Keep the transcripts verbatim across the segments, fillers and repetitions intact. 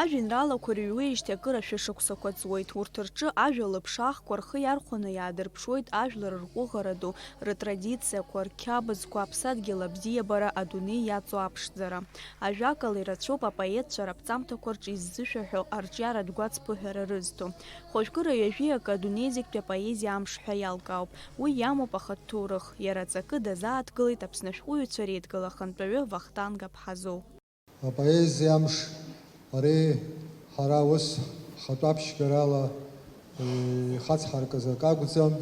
Ажәеинраалақәа рыҩуеижьҭеи акыр ашәышықәсақәа ҵуеит. Урҭ рҿы ажәа лыԥшаахқәа рхы иархәаны иаадырԥшуеит ажәлар рҟәыӷара ду, рытрадициақәа, рқьабзқәа, аԥсадгьыл абзиабара, адунеи иаҵоу аԥшӡара. Ажәакала, ирацәоуп апоетцәа раԥҵамҭақәа рҿы иззышәаҳәо арҿиаратә гәацԥыҳәара рызҭо. Хәажәкыра ҩажәи акы адунеи зегьтәи апоезиа амш ҳәа иалкаауп. Уи иамоуп ахатә ҭоурых. Иара аҵакы дазааҭгылеит Аԥсны ашәҟәыҩҩцәа реидгыла ахантәаҩы Вахтанг Аԥҳазоу. Апоезиа амш ари ҳара ус хатәы аԥшьгарала ихацҳаркыз акы акәӡам.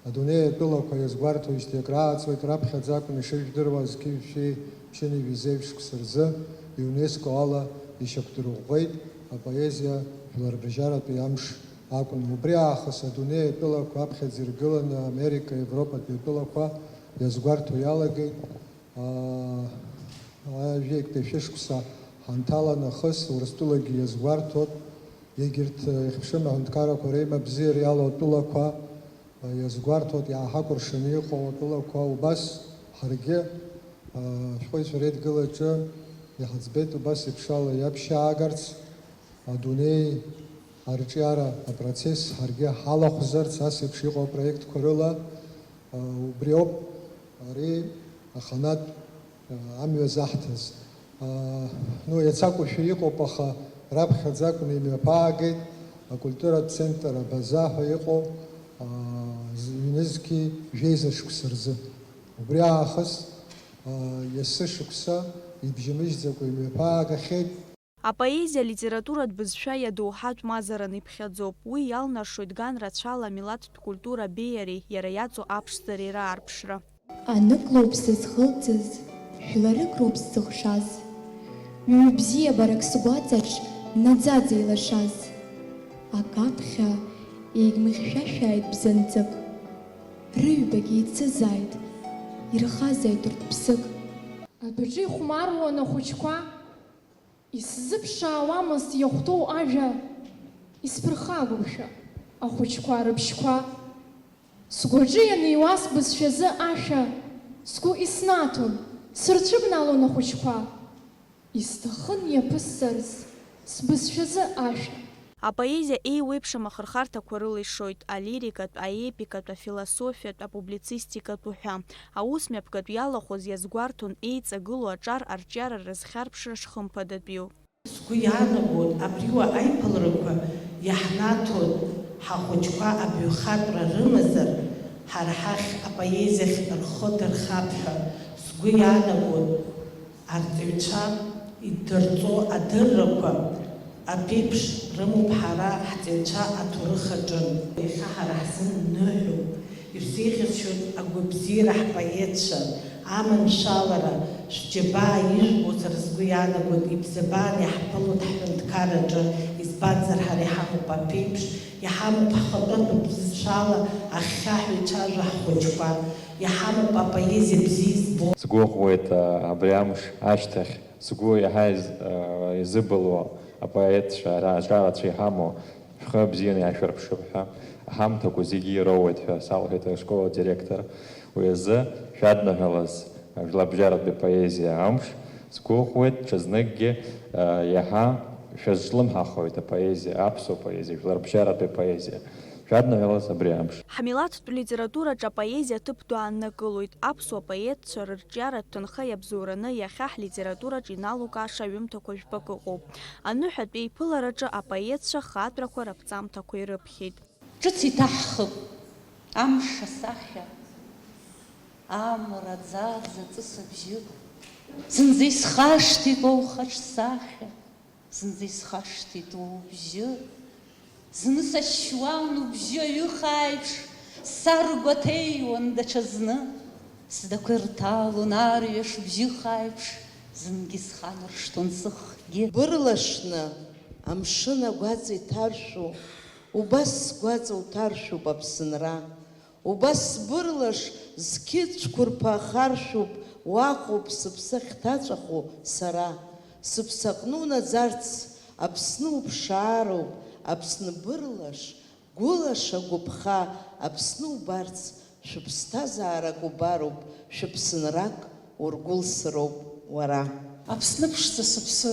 Адунеи атәылақәа иазгәарҭоижьҭеи акрааҵуеит, раԥхьаӡа акәын ишыжәдыруаз, зқьи жәшәи ԥшьынҩажәи зеижә шықәса рзы ЮНЕСКО ала ишьақәдырӷәӷәеит апоезиа жәларбжьаратәи амш акәын. Убри аахыс адунеи атәылақәа аԥхьаӡа иргыланы Америка, Европатәи атәылақәа иазгәарҭо иалагеит. Ҩажәи актәи ашәышықәса ҳанҭала нахыс, Урыстәылагьы иазгәарҭоит, егьырҭ ихьыԥшым аҳәынҭқаррақәа реимабзиара иалоу атәылақәа иазгәарҭоит, иааҳакәыршаны иҟоу атәылақәа. Убас ҳаргьы ашәҟәыҩҩцәа реидгылаҿы иҳаӡбеит убас еиԥш ала иаԥшьаагарц, адунеи арҿиара апроцесс ҳаргьы ҳалахәзарц, ас еиԥш иҟоу апроектқәа рыла. Убриоуп ари аханатә амҩа заҳҭаз. Ну, иацакәушәа иҟоуп, аха раԥхьаӡа акәны имҩаԥаагеит акультуратә центр Абаза ҳәа иҟоу, ҩнызқьи жәеиза шықәса рзы. Убри аахыс есышықәса ибжьамыжьӡакәа имҩаԥаагахьеит. Апоезиа алитературатә бызшәа иадоуҳатә мазаран иԥхьаӡоуп. Уи иалнаршоит ган рацәала амилаҭтә культура абеиареи иара иаҵоу аԥшӡареи раарԥшра. Анык лоуп сызхылҵыз, жәларык роуп сзыхшаз. Ҩ-бзиабарак сгәаҵаҿ наӡаӡа илашаз. Акаԥхьа еигмыхьшәашәааит бзанҵык. Рыҩбагьы еицызааит, ирхазааит урҭ ԥсык. Адәаҿы ихәмаруан ахәыҷқәа. Исзыԥшаауамызт иахәҭоу ажәа, исԥырхагоушәа ахәыҷқәа рыбжьқәа. Сгәаҿы ианыҩуаз бызшәазы ашәа, сгәы иснаҭон, сырцәыбналон ахәыҷқәа. Исҭахын иаԥысҵарц сбызшәазы ашәа. Апоезиа еиуеиԥшым ахырхарҭақәа рыла ишоит, алирикатә, аепикатә, афилософиатә, апублицистикатә уҳәа. Аус мҩаԥгатә иалахәыз иазгәарҭон еиҵагылоу аҿар арҿиара рызхьарԥшра шхымԥадатәиу. Сгәы иаанагоит, абриуа аиԥыларақәа иаҳнаҭоит ҳахәыҷқәа абаҩхатәра рымазар, ҳара ҳахь апоезиахь рхы дырхап ҳәа. Сгәы иаанагоит, арҵаҩцәа иддырҵо адыррақәа аԥеиԥш рымоуп ҳара ҳҵаҩцәа аҭоурых аҿы. Иахьа ҳара ҳзын ныҳәоуп. Ирзеиӷьасшьоит агәабзиара ҳпоетцәа, аманшәалара, шәџьабаа ижәбо, сара сгәы иаанагоит, ибзабаан иаҳԥылоит ҳҳәынҭқарраҿы, избанзар, ҳара иҳамоуп аԥеиԥш, иҳамоуп ҳхатәы бызшәала ахьхьаҳәа ицәажәо ҳхәыҷқәа, иҳамоуп апоезиа бзиа избо. Сгәыӷуеит, а, абри амш ашьҭахь, сгәы иаҳа из-, а, изыбылуа апоетцәа, ара-, аҿарацәа иҳамоу. Шәхы бзианы иаашәырԥшып ҳәа, аҳамҭақәа зегьы ироуеит ҳәа салҳәеит ашкол адиректор. Уи азы шәадныҳәалаз, жәларбжьаратәи апоезиа амш, сгәыӷуеит, ҽазныкгьы, а, иаҳа шәазҿлымҳахоит апоезиа, аԥсуа поезиа, жәларбжьаратәи апоезиа. Шәадныҳәалаз абри амш. Ҳмилаҭтә литератураҿы апоезиа ҭыԥ ду ааннакылоит. Аԥсуа поетцәа рырҿиаратә ҭынха иабзоураны иахьа ҳлитератураҿ иналукааша аҩымҭақәа жәпакы ыҟоуп. Аныҳәатә еиԥылараҿы апоетцәа хаҵәрақәа раԥҵамҭақәа ирыԥхьеит. Ҿыц иҭаҳхып амш асахьа, амра, аӡаӡа, ҵыс абжьы. Зынӡа исхашҭит уа ухаҿсахьа, зынӡа исхашҭит уа убжьы. Зны сашьуан убжьы аҩыха аиԥш, саргәаҭеиуан даҽазны. Сдақәа ирҭалон арҩаш бжьыха аиԥш, зынгьы сханаршҭуан сыхгьы. Бырлашны амшын агәаҵа иҭаршәу, убас сгәаҵа уҭаршәуп Аԥсынра. Убас сбырлаш зқьы цәқәырԥа ахаршәуп, уаҟоуп сыԥсы ахьҭаҵәаху сара. Сыԥсы аҟны унаӡарц, Аԥсны уԥшаароуп, Аԥсны бырлаш, гәылаша гәыԥха, Аԥсны убарц, шәыԥсҭазаарак убароуп, шәыԥсынрак ургәылсыроуп уара. Аԥсны ԥшӡа сыԥсы,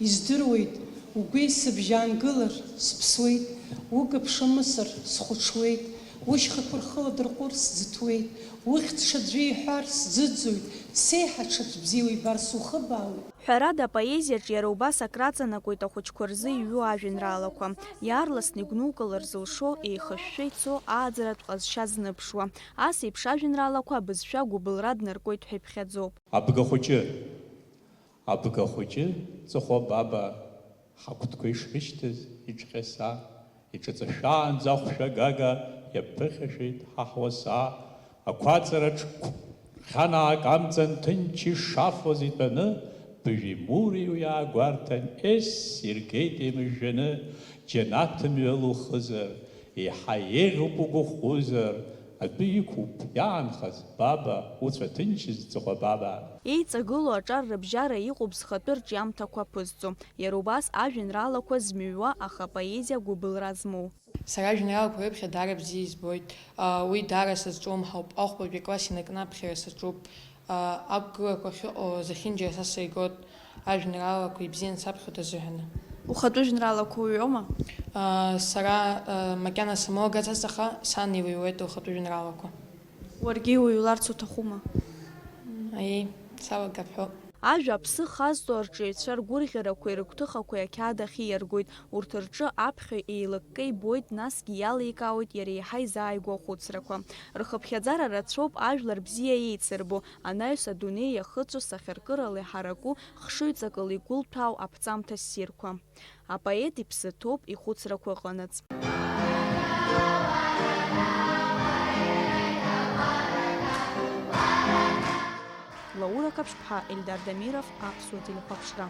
издыруеит, Угәеисыбжьы аангылар, сыԥсуеит, угыԥшымысыр, схәыҽуеит, ушьхақәа рхы ладырҟәыр, сӡыҭуеит, ухьӡ ҽаӡәы иҳәар, сӡыӡоит, сеиҳа ҽаӡә бзиа уибар, сухыбаауеит. Ҳәарада, апоезиаҿ иара убас акраҵанакуеит ахәыҷқәа рзы иҩу ажәеинраалақәа. Иаарласны игәнукылар зылшо, еихышәшәа ицо ааӡаратә ҟазшьа зныԥшуа. Ас еиԥш ажәеинраалақәа абызшәа агәыбылра днаркуеит ҳәа иԥхьаӡоуп. Абгахәыҷы. Абгахәыҷы, Ҵыхәа Баба, ҳагәҭқәа ишрышьҭаз иҿҟьаса, иҿыҵашәаанӡа ахәшәагага иаԥыхьашәеит ҳа ҳуаса, ақәаҵараҿ хьанаак амҵан ҭынч ишафоз итәаны, быжәи мури уи аагәарҭан, ес, иргеит еимыжәжәаны, џьанаҭ мҩа лухызар, еиҳа еиӷьуп угәахәызар, адәы иқәуп иаанхаз, баба, уцәа ҭынчыз, Ҵыхәа Баба. Еиҵагылоу аҿар рыбжьара иҟоуп зхатәы рҿиамҭақәа аԥызҵо. Иара убас ажәеинраалақәа змыҩуа, аха апоезиа гәыбылра змоу. Сара ажәеинраалақәа рыԥхьа даара бзиа избоит. Уи даара сазҿлымҳауп. Ахәбатәи акласс инаркны аԥхьара саҿуп. Ақәгыларақәа ахьыҟоу зехьынџьара са сыргоит, ажәеинраалақәа ибзианы саԥхьоит азыҳәаны. Ухатәы жәеинраалақәа уҩуама? Сара макьана самоугаӡац, аха сан илыҩуеит лхатәы жәеинраалақәа. Уаргьы иуҩларц уҭахума? Аиеи, салагап ҳәоуп. Ажәа аԥсы хазҵо арҿиаҩцәа ргәырӷьарақәеи рыгәҭыхақәеи ақьаад ахь ииаргоит. Урҭ рҿы аԥхьаҩ еилыкка ибоит, насгьы иаликаауеит иара еиҳа изааигәоу ахәыцрақәа. Рхыԥхьаӡара рацәоуп ажәлар бзиа еицырбо, анаҩс адунеи иахыҵәо, сахьаркырала иҳараку, хшыҩҵакыла игәылҭәаау аԥҵамҭа ссирқәа. Апоет иԥсы ҭоуп ихәыцрақәа ыҟанаҵ. Лаура Қаԥшьԥҳа, Ельдар Дамиров, Аԥсуа телехәаԥшра.